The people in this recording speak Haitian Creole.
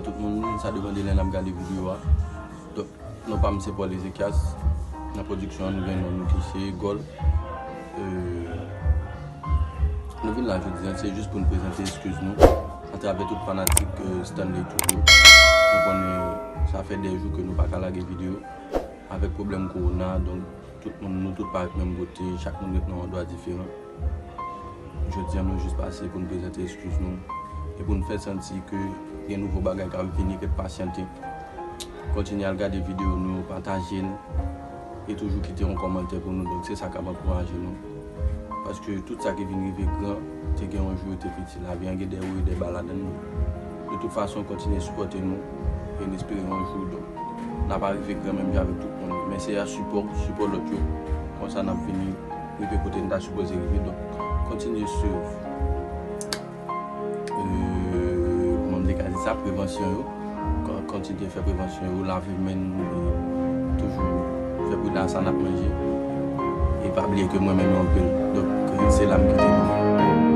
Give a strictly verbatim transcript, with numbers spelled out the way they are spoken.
Tout moun, sa depann de lè n ap gade videyo a. Donk, non pa m se Paul Ezekias. Nan pwodiksyon an, nou gen non nou ki se Gòl. Euh, nou vin la jodi a, se jis pou n prezante eskiz nou atravè tout fanatik euh, Stanley Toujours. Nou konnen sa fè de jou ke nou pa ka lage videyo avèk pwoblèm kowona, donk tout moun, nou tout pa ret menm kote, chak moun ret nan yon andwa diferan. Jodi a, nou jis pase pou n prezante eskiz nou e pou n fè santi ke gen nouvo bagay k ap vini, ret pasyante. Kontinye al gade videyo nou, pataje l e toujou kite yon kòmantè pou nou. Donk, se sa k ap ankouraje nou. Paske tout sa ki vin rive gran, te gen yon jou yo te piti. Lavi an gen de wo e de ba ladan l. De tout fason, kontinye sipòte nou e n espere yon jou, donk, n ap rive gran menm jan avèk tout moun. Men se a sipò, sipò lòt yo. Konsa n ap vini rive kote n ta sipoze rive. Donk, kontinye swiv euh, kòman m te ka di sa, prevansyon yo. Kon- Kontinye fè prevansyon yo, lave men nou, e toujou fè pridan sa n ap manje. E pa bliye ke mwen menm yo anpil. Donk, se la m kite nou.